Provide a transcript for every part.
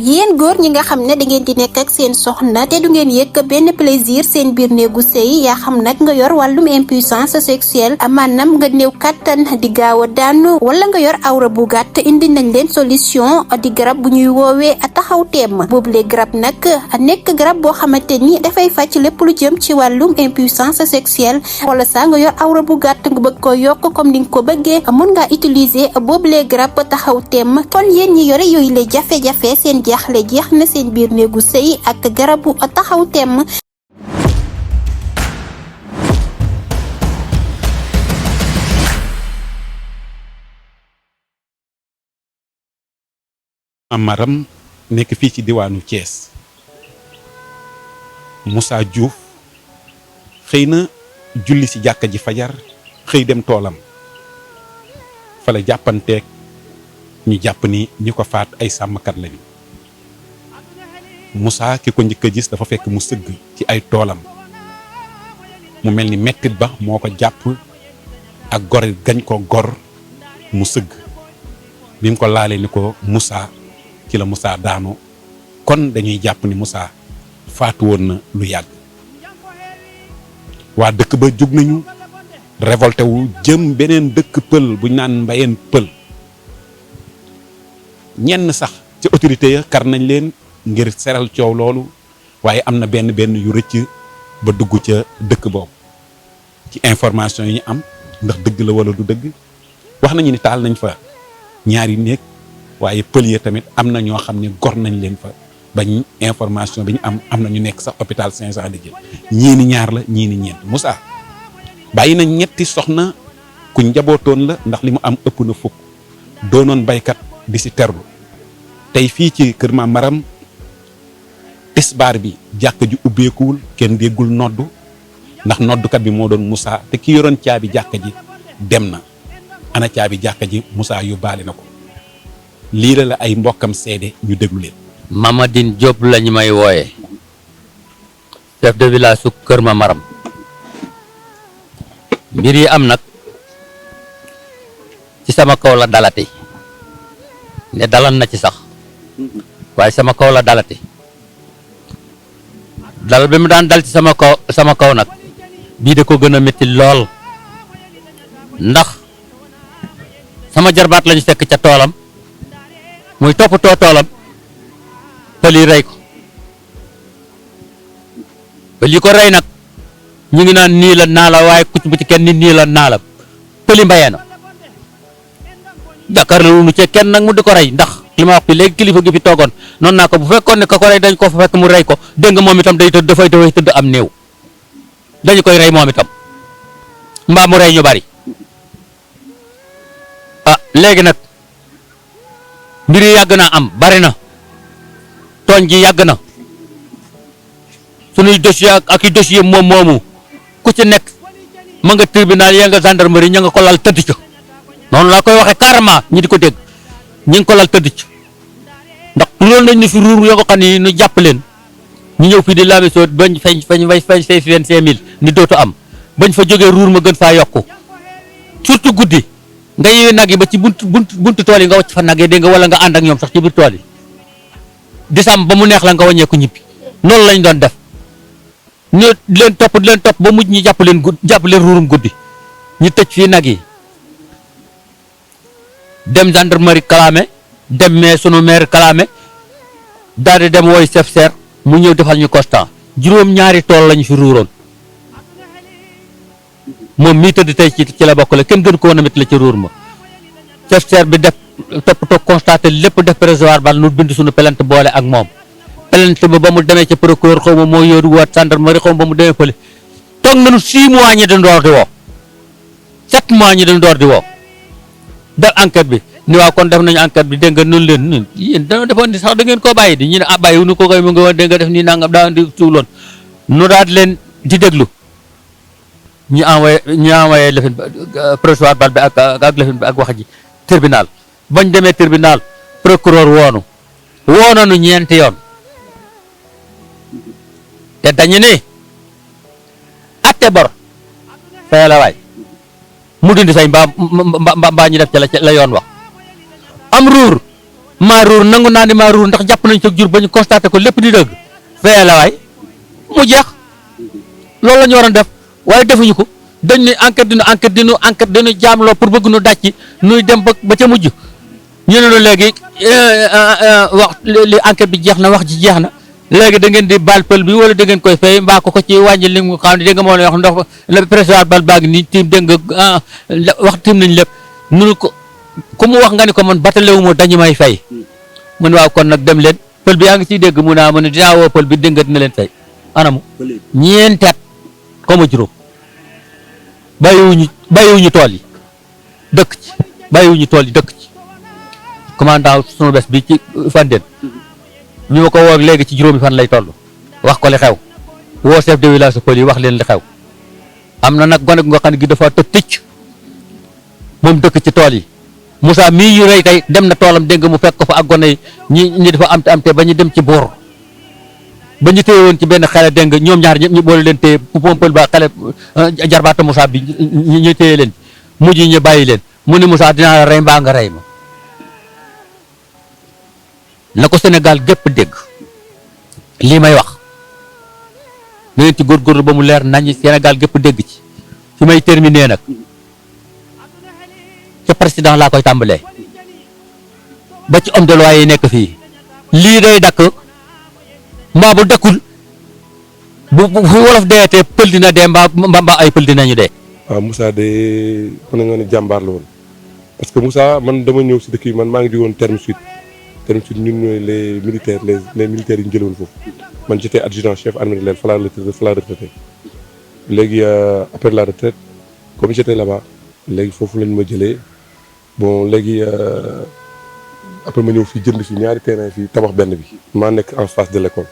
yéen góor ñi nga xam ne da ngeen di nekk ak seen soxna te du ngeen yëg benn plaisir seen biir néegu sëy yaa xam nag nga yor wàllum impuissance sexuelle maanaam nga néew kàttan di gaaw a daanu wala nga yor awra bu gàtt indi nañ leen solution di garab bu ñuy woowee taxaw teem boobule garab nag nekk garab boo xamante ni dafay faj lépp lu jëm ci wàllum impuissance sexuelle wala saa nga yor awra bu gàtt nga bëgg ko yokk comme ni nga ko bëggee mun ngaa utiliser boobule garab taxaw teem kon yéen ñi yore yooyu la jafe-jafe seen jaaxle jeex na seen biir néegu sëy ak garabu taxaw temm. Maram nekk fii ci diwaanu Thiès Moussa Diouf xëy na julli ci jàkka ji fajar xëy dem toolam fa la jàppanteeg ñu jàpp ni ñi ko faat ay sàmmkat lañu Moussa ki ko njëkk a gis dafa fekk mu sëgg ci ay toolam mu mel ni mettit ba moo ko jàpp ak gor gañ ko gor mu sëgg bi mu ko laalee ni ko Moussa ci la Moussa daanu kon dañuy jàpp ni Moussa faatu woon na lu yàgg waa dëkk ba jóg nañu révolté wu jëm beneen dëkk pël bu ñu naan Mbayeen Pël ñenn sax ci autorité ya kar nañ leen ngir seral coow loolu waaye am na benn yu rëcc ba dugg ca dëkk boobu ci information yi ñu am ndax dëgg la wala du dëgg wax nañu ni taal nañ fa ñaari néeg waaye pël ya tamit am na ñoo xam ne gor nañ leen fa bañ information bi ñu am na ñu nekk sax hôpital 500 di jël ñii ni ñaar la ñii ni ñeent Moussa bàyyi na ñetti soxna ku njabootoon la ndax li mu am ëpp na fukk doonoon baykat di si terlu tey fii ci kër ma Maram tisbaar bi jàkka ji ubbeekuwul kenn déggul noddu ndax noddukat bi moo doon Moussa te ki yoroon caabi jàkka ji dem na ana caabi jàkka ji Moussa yóbbaale na ko lii la ay mbokkam seede ñu déglu leen. Mamadine Diop lañu may wooye chef de village su kër ma Maram mbir yi am nag ci sama kaw la dalati ne dalan na ci sax waaye sama kaw la dalati dal bi mu daan dal ci sama kaw nag bii da ko gën a métti lool ndax sama jarbaat lañu fekk ca toolam muy toppatoo toolam pël yi rey ko pël yi ko rey nag ñu ngi naan nii la naa la waaye kuc bu ci kenn nit nii la naa la pëli mbayee na jàkkaarloo nu ci kenn nag mu di ko rey ndax li ma wax bi léegi kilifa gi fi toogoon noonu naa ko bu fekkoon ne ka ko rey dañ ko fa fekk mu rey ko dégg nga moom itam dafay tëdd am néew dañu koy rey moom itam mbaa mu rey ñu bari ah léegi nag mbir yi yàgg naa am bari na tooñ ji yàgg na sunuy dossier ak i dossier moomu ku ci nekk ma nga tribunal yaa nga gendarmerie ña nga ko lal tëdd ca noonu laa koy waxee carrément ñi di ko dégg ñi ngi ko lal tëdd ca ndax loolu nañ ni fi ruur yoo ko xam ni ñu jàpp leen ñu ñëw fii di laame soo bañ fañ 25 000 ni dootu am bañ fa jógee ruur ma gën faa yokku surtout guddi nga yeewee nag yi ba ci buntu tool yi nga wacc fa nag yi dégg nga wala nga ànd ak ñoom sax ci biir tool yi di sàmm ba mu neex la nga wàññeeku ñibbi noonu lañ doon def ñu leen topp ba mujj ñi jàpp leen ruurum guddi ñu tëj fii nag yi dem gendarmerie kalaame dem mais sunu maire kalaame daal di dem woy chef serre mu ñëw defal ñu constat juróom-ñaari tool lañu fi ruuroon moom mii tëdd tey ci la bokk la kenn gën ko woon a mit la ci ruur ma chef serre bi def toppatoo constaté lépp def présoir bal nu bind suñu plainte boole ak moom plainte ba mu demee ca procureur xaw ma moo yóoru waat gendarmerie xaw ma ba mu demee fële toog nañu 6 mois ñi dañ door di woo 7 mois ñi dañ door di woo def enquête bi ni waaw kon def nañu enquête bi dégg nga noonu leen ñun yéen dañoo defoon ni sax da ngeen koo bàyyi di ñu ne ah bàyyi wu ñu ko koy mu ngi woon dégg nga def nii nangam daa di tuuloon nu daal leen di déglu ñu envoyé lefin présoir bal bi ak lefin bi ak wax ji tribunal bañ demee tribunal procureur woonu nu ñeenti yoon te dañu ne atte bor fay la waay mu dindi say mbaa ñu def ca la yoon wax am ruur maa ruur nangu naa ni maa ruur ndax jàpp nañ ko jur ba ñu constaté ko lépp di dëgg fayee la waay mu jeex loolu la ñu waroon def waaye defuñu ko dañ ne enquête dinu jaamloo pour bëgg nu dàcc nuy dem ba ca mujj ñu ne la léegi wax li enquête bi jeex na wax ji jeex na léegi da ngeen di baal pël bi wala da ngeen koy fay mbaa ko ci wàññi li mu xam ne dégg nga moo lay wax ndox le président bal baag nii tiim dégg nga wax tiim nañ lépp nunu ko ku mu wax nga ni ko man batalewu ma dañu may fay mun waaw kon nag dem leen pël bi yaa ngi ciy dégg mu naa mu ne dinaa woo pël bi dégg nga dina leen fay anamu ñeenteet comme juróom bàyyiwuñu tool yi dëkk ci bàyyiwuñu tool yi dëkk ci commandant sunu bés bi ci Fandène ñu ma ko woo léegi ci juróomi fan lay toll wax ko li xew woo chef de village pël yi wax leen li xew am na nag gone gu nga xam ne gi dafa tëb ticc moom dëkk ci tool yi Moussa mii yu rey tey dem na toolam dégg nga mu fekk ko fa ak gone yi ñi dafa am te ba ñu dem ci boor ba ñu téye woon ci benn xale dégg nga ñoom ñaar ñëpp ñu boole leen téye pël ba xale jarbaata Moussa bi ñu téye leen mujj ñu bàyyi leen mu ne Moussa dinaa la rey mbaa nga rey ma na ko Sénégal gépp dégg lii may wax na ngeen ci góorgóorlu ba mu leer nañ Sénégal gépp dégg ci fi may terminer nag ca président laa koy tàmbalee ba ci homme de loi yi nekk fii lii day dakk mbaa bu dakkul bu wolof deetee pël dina dee mbaa ay pël dinañu dee. waaw Moussa de mën nga ne jàmbaar la woon parce que Moussa man dama ñëw si dëkk yi man maa ngi jógoon terme sud ñun ñooy les militaires les militaires yi ñu jëloon foofu man j'étais adjudant chef armée de l'air fa laa retraité léegi après la retraite comme j'étais là-bas léegi foofu lañ ma jëlee bon léegi après ma ñëw fii jënd fii ñaari terrain fii tabax benn bi maa nekk en face de l'école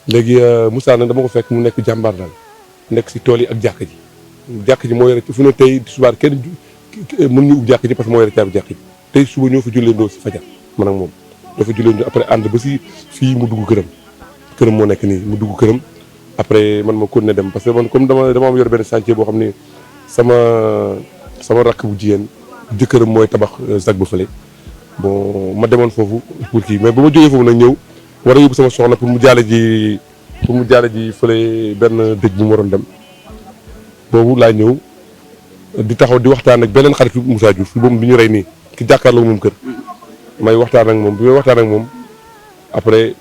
léegi Moussa nag dama ko fekk mu nekk jàmbaar daal nekk si tool yi ak jàkk ji moo yore fu ne tey subaar kenn mën ñu ub jàkk ji parce que moo yore caabi jàkk ji tey suba ñoo fa julleendoo si fajar man ak moom ñoo fa julleendoo après ànd ba si fii mu dugg këram moo nekk nii mu dugg këram après man ma continuer dem parce que man comme dama am yor benn chantier boo xam ne sama rakk bu jigéen jëkkëram mooy tabax zag ba fële bon ma demoon foofu pour kii mais ba ma jógee foofu nag ñëw war a yóbbu sama soxna pour mu jaale ji fële benn dëj bu mu waroon dem boobu laa ñëw di taxaw di waxtaan ak beneen xaritu Moussa Diouf boobu bi ñu rey nii ki jàkkaarloo moom kër may waxtaan ak moom bi may waxtaan ak moom après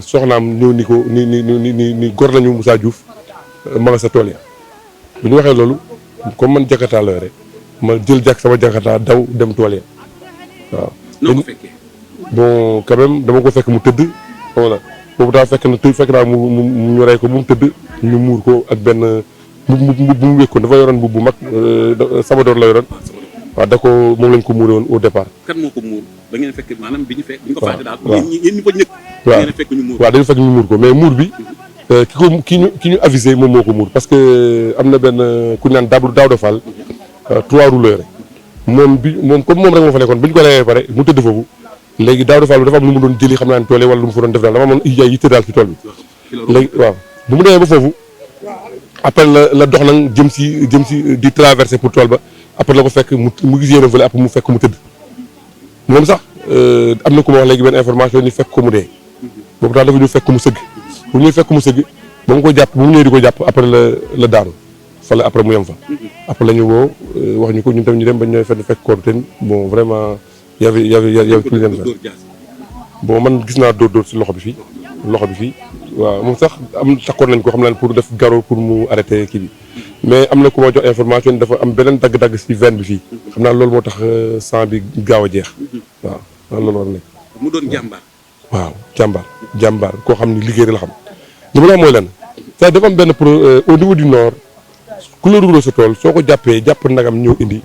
soxnaam ñëw ni ko ni gor nañu Moussa Diouf ma nga sa tool ya bu ñu waxee loolu comme man Jakarta la yore ma jël sama Jakarta daw dem tool ya waaw. noo ko fekkee. bon quand même dama ko fekk mu tëdd voilà boobu daa fekk naa mu ñu rey ko mu tëdd ñu muur ko ak benn mbubb bu mu wékkoon dafa yoroon mbubb bu mag sama door la yoroon waaw da ko moom lañ ko muuree woon au départ. kan moo ko muur ba ngeen fekk maanaam bi ñu ko faate daal. waaw yéen ñu ko ñëkk. waaw ngeen fekk ñu muur waaw dañu fekk ñu muur ko mais muur bi ki ñu avisé moom moo ko muur parce que am na benn ku ñu naan Daouda Fall 3 roues la yore moom comme moom rek moo fa nekkoon bi ñu ko reyee pare mu tëdd foofu léegi Daouda Fall dafa am lu mu doon jëli xam naa ne tool yi wala lu mu fa doon def daal dafa amoon ay yitte daal ci tool bi léegi waaw bu mu demee ba foofu après la dox nag jëm si di traversé pour tool ba après la ko fekk mu gis yéen fële après mu fekk mu tëdd moom sax am na ku ma wax léegi benn information ni fekk ko mu dee boobu daal dafa ñu fekk mu sëgg bu ñuy fekk mu sëgg ba mu ko jàpp ba mu ñëwee di ko jàpp après la daanu fa la après mu yem fa après la ñu woo wax ñu ko ñun tamit ñu dem ba ñooy fekk koodu ten bon vraiment y avait plus dem sax bon man gis naa dóor si loxo bi fii waaw moom sax takkoon nañ ko xam naa pour def garrot pour mu arrêter kii bi mais am na ku ma jox information dafa am beneen dagg-dagg si veine bi fii xam naa loolu moo tax sang bi gaaw a jeex waaw loolu war a nekk. mu doon jàmbaar. waaw jàmbaar koo xam ni liggéey la xam li ma la wax mooy lan c'est dafa am benn au niveau du nord ku la dugaloo sa tool soo ko jàpp nagam ñëw indi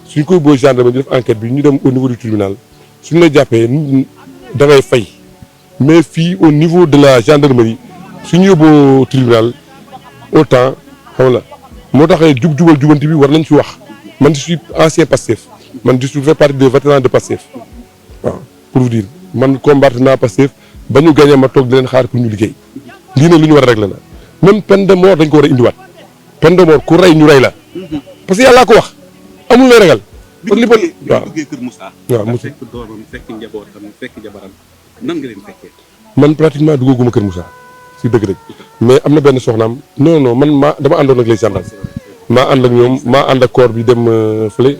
suñ koy boo gendarme di def enquête bi ñu dem au niveau du tribunal suñ la jàppee da ngay fay. mais fii au niveau de la gendarmerie suñu yóbboo tribunal autant xam la moo tax jubanti bi war nañ ci wax man je suis ancien Pastef man je fais partie des vétérans de Pastef waaw pour vous dire man combattre naa Pastef ba ñu gagné ma toog di leen xaar pour ñu liggéey lii nag lu ñu war a régler la même peine de mort dañ ko war a indiwaat peine de mort ku rey ñu rey la parce que yàllaa ko wax amul looy ragal li bon waaw duggee Kër Moussa. waaw Moussa fekk doomam fekk njabootam fekk jabaram nan nga leen fekkee. man pratiquement duggaguma Kër Moussa si dëgg-dëgg mais am na benn soxnaam non man dama àndoon ak les gendarmes maa ànd ak ñoom maa ànd ak corps bi dem fële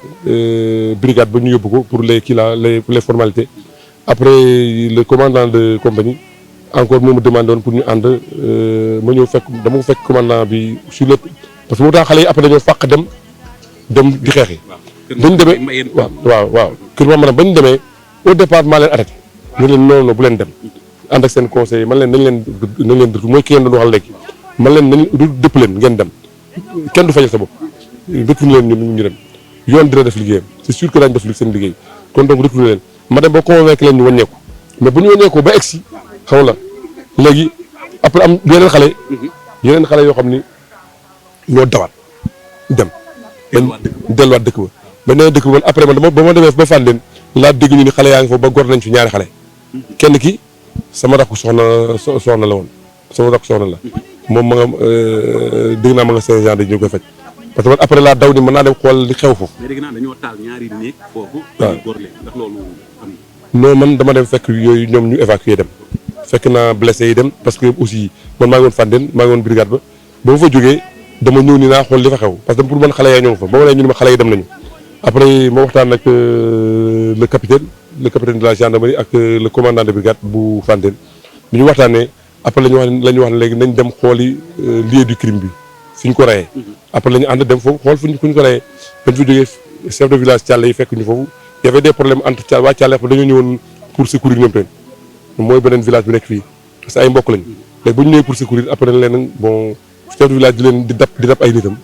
brigade ba ñu yóbbu ko pour les les formalités après le commandant de compagnie encore moo ma demandé woon pour ñu ànd ma ñëw dama ko fekk commandant bi sur le parce que moo tax xale yi après dañoo fàq dem di xeexi dañ demee waaw kër ma maanaam bañ demee au départ maa leen arrêté ñu leen non bu leen dem ànd ak seen conseil man leen nañ leen dëpp mooy ki ngeen doon waxal léegi man leen nañ dëpp leen ngeen dem kenn du fajal sa bopp retourné leen ñu dem yoon dina def liggéeyam c'est sûr que daañu def seen liggéey kon donc retourné leen ma dem ba convaincre leen ñu wàññeeku mais bu ñu wàññeekoo ba egsi xam la léegi après am yeneen xale yoo xam ni ñoo dawaat dem delluwaat dëkk ba ba nee dëkk ba man après man ba ma demee ba fànn leen laa dégg ñu ni xale yaa ngi foofu ba gor nañ fi ñaari xale kenn ki sama rakku soxna la woon sama rakku soxna la moom ma nga dégg naa ma nga Saint-Jean de ñu koy faj parce que man après laa daw ni mën naa dem xool li xew foofu. mais dégg naa dañoo taal ñaari néeg foofu. waaw góor leen ndax loolu am non man dama dem fekk yooyu ñoom ñu évacuer dem fekk naa blessé yi dem parce que aussi man maa ngi woon Fandène maa ngi woon brigade ba ma fa jógee dama ñëw ni naa xool li fa xew parce que pour man xale yaa ñoo ngi fa ba ma nee ñu ne ma xale yi dem nañu après ma waxtaan ak le capitaine de la gendarmerie ak le commandant de brigade bu Fandène bi ñu waxtaanee après la ñu wax ne léegi nañ dem xooli lieu du crime bi fi ñu ko rayee après la ñu ànd dem foofu xool fu ñu ko rayee bañ fa jógee chef de village Thialé yi fekk ñu foofu y avait des problèmes entre Thialé waa Thialé dañoo ñëwoon pour secourir ñoom tamit mooy beneen village bi nekk fii parce que ay mbokk lañu léegi bu ñu ñëwee pour secourir après leen bon chef de village di leen di dab ay nitam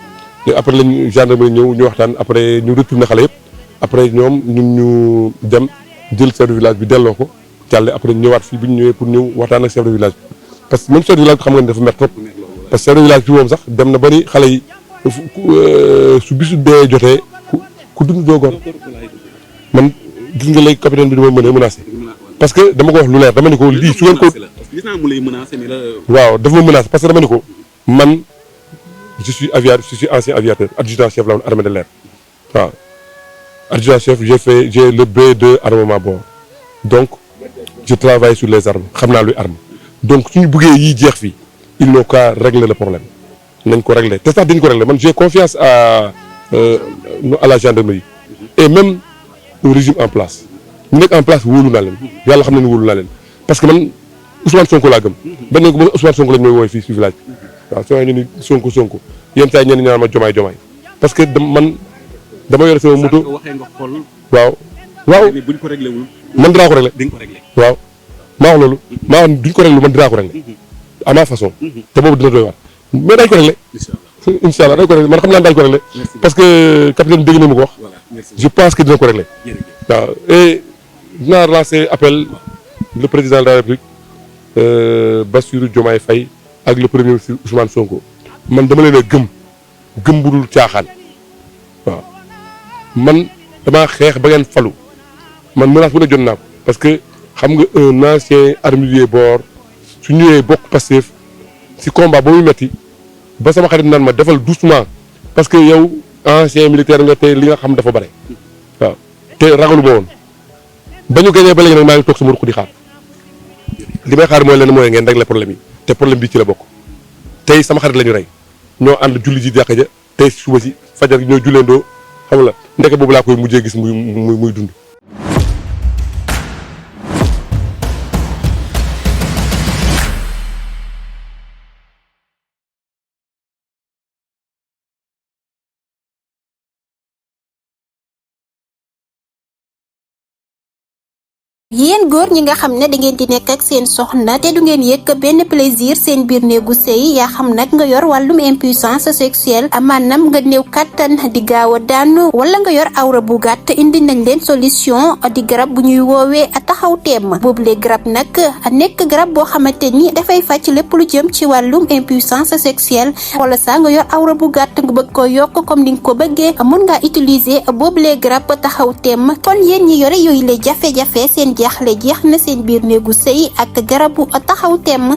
léegi après lañ gendarmerie ñëw ñu waxtaan après ñu retourné xale yëpp après ñoom ñun ñu dem jël chef de village bi delloo ko Thialé après ñëwaat fii bu ñu ñëwee pour ñëw waxtaan ak chef de village bi parce que même chef de village bi xam nga ne dafa mer trop parce que chef de village bi moom sax dem na bari xale yi su bisu dee jotee ku dund doo gor man gis nga léegi capitaine bi dama mën a menacé parce que dama ko wax lu leer dama ni ko lii su ngeen ko gis naa mu lay menacé ni la waaw dafa ma menacé parce que dama ni ko man je suis ancien aviateur adjudant chef la woon armée de l'air waaw adjudant chef j'ai le B2 armement bord donc je travaille sur les armes xam naa luy arme donc suñu bëggee yi jeex fii il n'ont qu'à régler le problème nañ ko régler te sax dañ ko régler man j'ai confiance à la gendarmerie et même au régime en place ñu nekk en place wóolu naa leen yàlla xam ne ni wóolu naa leen parce que man Ousmane Sonko laa gëm ba ne ko ba Ousmane Sonko lañ may woowee fii si village bi waaw soo ñu ni Sonko yenn saa yi ñenn ñaan ma jomaay parce que dama yore sama moto waxee nga xool waaw buñ ko réglé wul man dinaa ko réglé di nga ko réglé waaw maa wax loolu maa wax duñ ko réglé man dinaa ko réglé à ma façon te boobu dina doy waar mais dañ ko réglé incha allah dañ ko réglé man xam naa dañ ko réglé parce que capitaine dégg na ma ko wax je pense que dina ko réglé waaw et dinaa lancer appel le président de la République Bassirou Diomaye Faye ak le premier ministre Ousmane Sonko man dama leen a gëm bu dul caaxaan waaw man damaa xeex ba ngeen falu man menace bu ne jot naa ko parce que xam nga un ancien armurier bord su ñëwee bokk Pastef si combat ba muy metti ba sama xarit naan ma defal doucement parce que yow ancien militaire nga te li nga xam dafa bare waaw te ragalu ma woon ba ñu gañee ba léegi nag maa ngi toog sama ruq di xaar li may xaar mooy leen mooy ngeen régler problème yi te problème bi ci la bokk tey sama xarit la ñu rey ñoo ànd julli ji jàkka ja tey suba si fajar ñoo julleendoo xam la ndeke boobu laa koy mujjee gis muy dund. yéen góor ñi nga xam ne da ngeen di nekk ak seen soxna te du ngeen yëg benn plaisir seen biir néegu sëy yaa xam nag nga yor wàllum impuissance sexuelle maanaam nga néew kàttan di gaaw a daanu wala nga yor awra bu gàtt indi nañ leen solution di garab bu ñuy woowee taxaw teem boobule garab nag nekk garab boo xamante ni dafay fàcc lépp lu jëm ci wàllum impuissance sexuelle wala saa nga yor awra bu gàtt nga bëgg ko yokk comme ni nga ko bëggee mun ngaa utiliser boobule garab taxaw teem kon yéen ñi yore yooyu la jafe-jafe seen jaaxle jeex na seen biir néegu sëy ak garabu taxaw temm